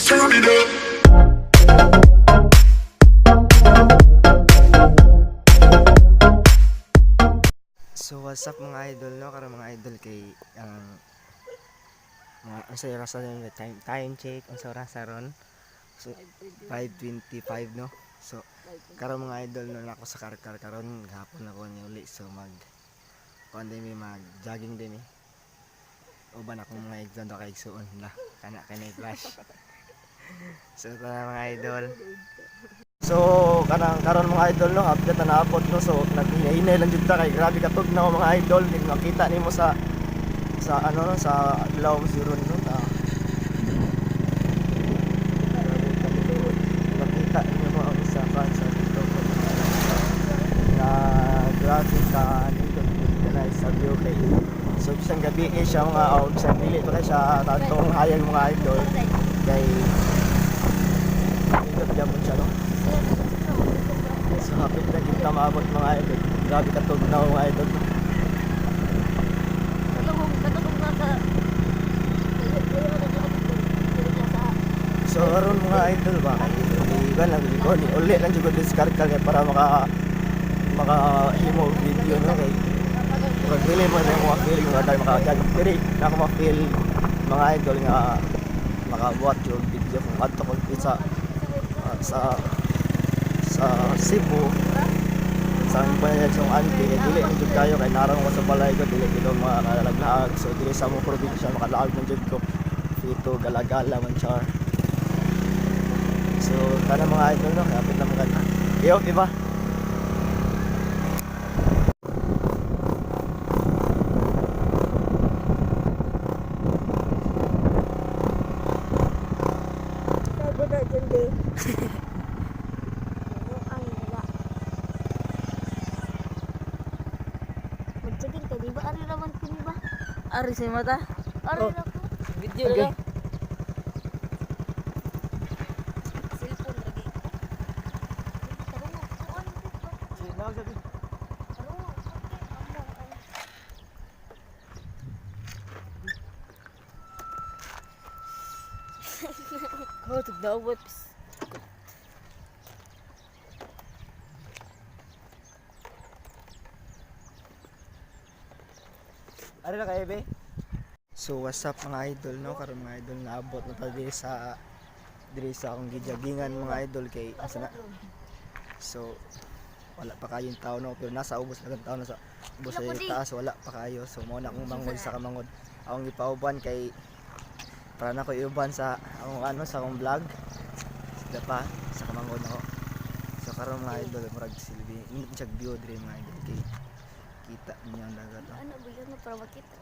Turn it up. So what's up, mga idol, no? Karon, mga idol, kay ang mga ang sa oras na time time check, ang sa oras ron. So 5:25, no. So karon, mga idol, no, nako sa Carcar karon gahapon ako ni uli, so mag kuan din mi, mag jogging din mi. Uban akong mga idol do kay igsuon na kana kay na flash. So tara, mga idol. So kanang karon, mga idol, no, update na naabot, no. So naghinay lang jud ta kay grabe katugnaw, mga idol, di makita nimo sa ano, no, sa adlaw si ron, no, ta. Grabe katugnaw. Makita nimo ang isa kan sa dito ko nga grabe ka nindot na sa view kay so isang gabi eh siya mga, oh, isang dili pa kay siya tatong hayag, mga idol, kay nindot gyapon siya, no. So hapit na kita maabot, mga idol. Grabe katugnaw, mga idol. So aron, mga idol ba, kay iba lang jud ko ni uli lang jud ko discard kay para maka makahimo og video, no, kay murag dili mo na yung feeling nga dahil maka diri na ako ma-feel, mga idol, nga makabuhat yung video kung adto ko sa Cebu sa aming panayag sa auntie kay dili man jud kayo kay narang ko sa balay ko, dili jud ko makakalaglaag. So dili sa among probinsya makalaag man jud ko fito galagala man char. So kana, mga idol, no, kapit na mga na iyo iba. Sabi na dyan, di. Ang wala. Mag-jogging ka, di ba? Ari raman ko, di ba? Ari sa mata. Ari Oh. na ko. Video Okay. lang. Cellphone lagi. Tarong mo. Ano ba? Tarong mo. Amo, ay. Ko tugnaw. Ari na kayo, be? So what's up, mga idol, no? Karon, mga idol, naabot na ta diri sa akong gijaggingan, mga idol, kay asa na. So wala pa kayong tao, no, pero nasa ubos na tao, nasa ubos sa taas, wala pa kayo. So mo na akong mangod sa kamangod. Akong gipauban kay para na ko iuban sa akong ano, sa akong vlog. Sila pa sa kamangod ako. So karon, mga idol, murag silbi nindot siya view diri, mga idol, kay kita niyo ang dagat, no? Ano ba yun? Para makita.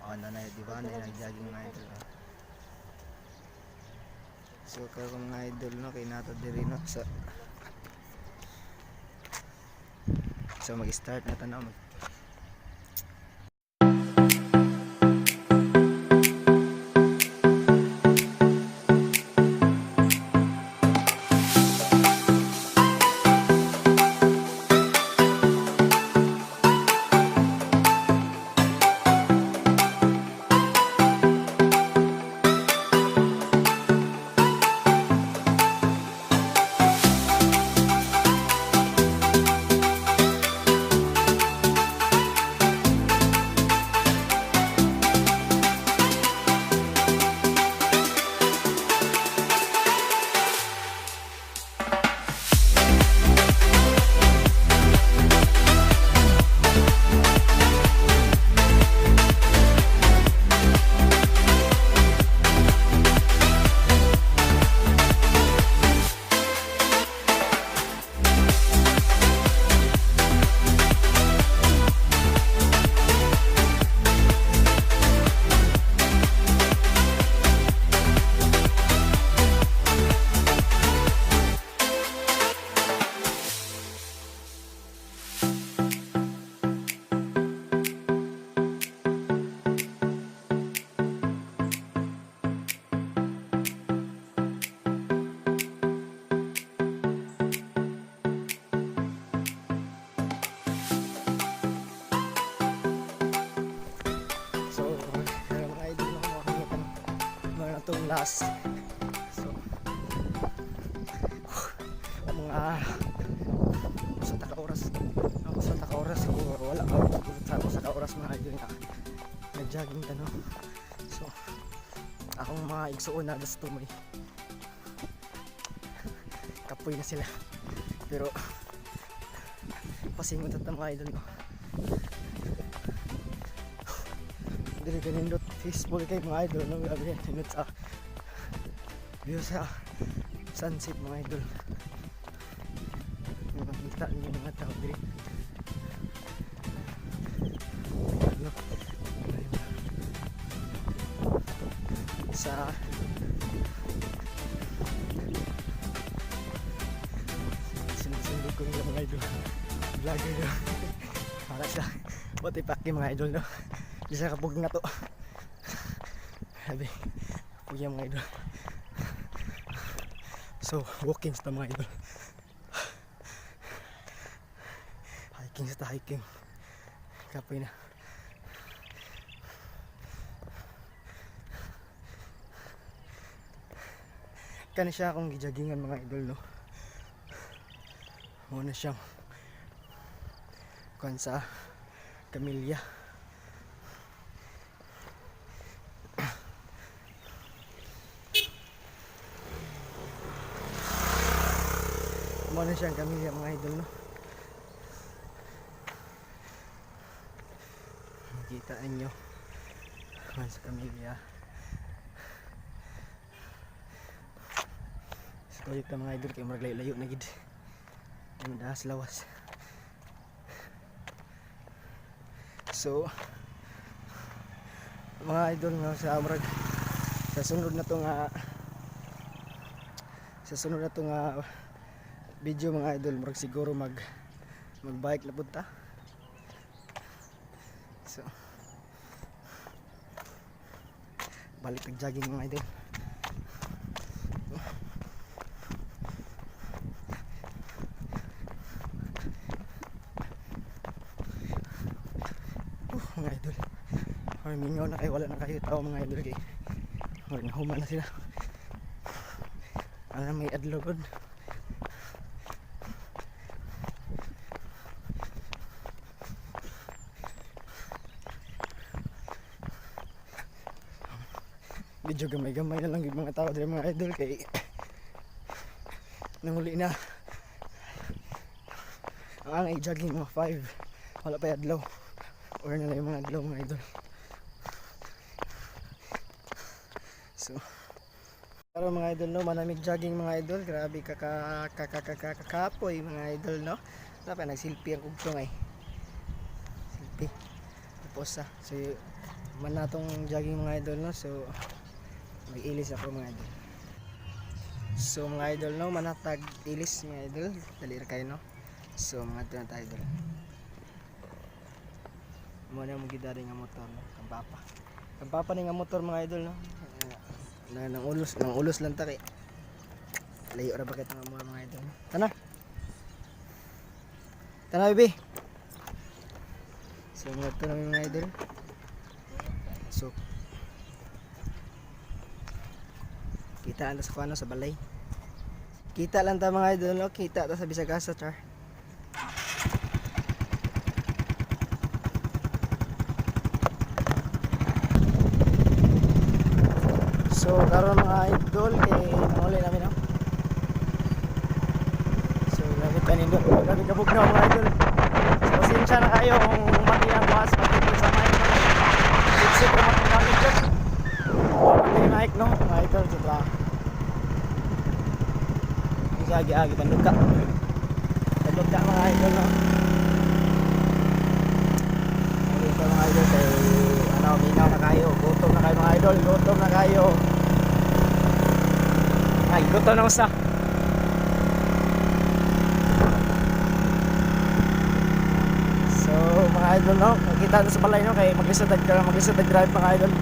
Oh, nanay, di ba? Nanay nag-jogging, mga idol. Oh. So, karon, mga idol, no, kay nato diri, no, sa so mag-start na tanaw mag Last. So mga sa taka oras ako, sa taka oras ako, wala ako sa ka oras, mga idol, nga nag-jogging ta, no? So akong mga igsuon na gusto may kapoy na sila, pero pasingot at mga idol, no? Dili kanindot, peaceful kay, mga idol, no? Grabe nindot sa view sa sunset, mga idol. May makita ninyo mga tao diri. Ano? Sa sunod-sunod ko nila, mga idol, vlogger, no? Para sa what ipaki, mga idol, no? Di sa kapog na to. Sabi kuya, mga idol. So walking sa mga idol, hiking sa hiking. Kapoy na. Kani siya akong gijaggingan, mga idol, no? Muna siyang kuan sa Camilla. Muna siyang Camilla, mga idol, no? Makita ninyo kuan sa Camilla. Sa kulit na, mga idol, kay murag layo-layo na gid. Ay madahas lawas. So mga idol nga sa murag sa sunod na to nga video, mga idol, murag siguro mag bike na pud ta. So balik tag jogging, mga idol. Mga idol. Ay, mingaw na kayo, wala na kayo tao, mga idol, kay murag nahuma na sila. Ano, may adlaw gud. Medyo gamay-gamay na lang yung mga tao diri, mga idol, kay nanguli na. Ang ang jogging mga 5. Wala pa adlaw. Or na lang yung mga adlaw, mga idol. So pero mga idol, no, manamig jogging, mga idol, grabe kaka kaka kaka kakapoy, mga idol, no. Wala pa nagsilpi ang kugtong ay. Silpi. Tapos ah, so man na tong jogging, mga idol, no. So mag-ilis ako, mga idol. So mga idol, no, manatag ilis, mga idol, dali ra kayo, no. So mga na tayo, idol. Mo na mo gidari nga motor, no, kang papa. Kang papa ni nga motor, mga idol, no. Na nang ulos lang ta kay layo ra ba kita nga mga idol. Tana. Tana, baby. So mga to namin, mga idol. So kita lang sa kuano sa balay. Kita lang ta, mga idol, no? Kita ta sa bisag asa, char. So karon, mga idol, kay nanguli namin, no. So grabe kanindot, grabe kabugnaw, mga idol. So pasensya na kayo kung mati ang was pati sa mic, no. Sipsip naman ang gamit dyan. Mati yung mic, no, mga idol, sa tra. Sa agi-agi panduka. Panduka, mga idol, no. Dito, mga idol, kay ano, minaw na kayo, gutom na kayo, mga idol, gutom na kayo. Ay, gutom na usa. So, mga idol, no, makita na sa balay, no, kay maglisod tag drive, mga idol.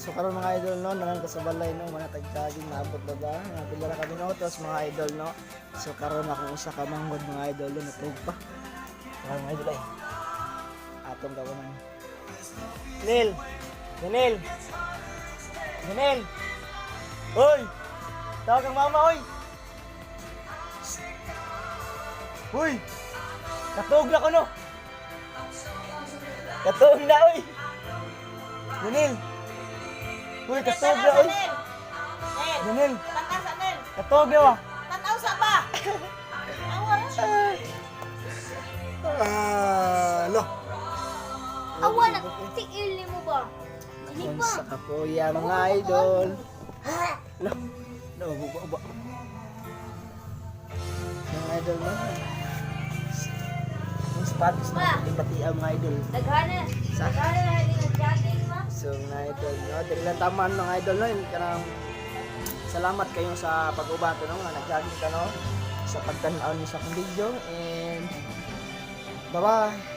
So karon, mga idol, no, nalang ta sa balay, no, mga tag-jogging naabot na ba? Mga pila ra ka minutos, mga idol, no. So karon akong usa ka manghod, mga idol, no, natug pa. Karon, mga idol, ay. Atong gawanan. Nil! Nil! Nil! Hoy! Tawag ang mama, oy! Shh! Hoy! Katog na ko, no! Katog na, oy! Nil! Uy, katog na, oy! Nil! Tanaw sa Nel. Katog na, wa! Tanaw sa ba? Awa. Ah, lo! Awa na, tiil mo ba? Hindi pa. Sa kapuya, mga idol. Lo, lo, uba, uba. Mga idol, no? Yung sapatos na pati mga idol. Daghana. Daghana na hindi nag-jogging ma. So, mga idol, no? Dili lang tamaan, mga idol, no? Yung kanang salamat kayo sa pag-uban to, no? Nga nag-jogging ka, no? Sa pagtan-aw niyo sa akong video. And bye-bye!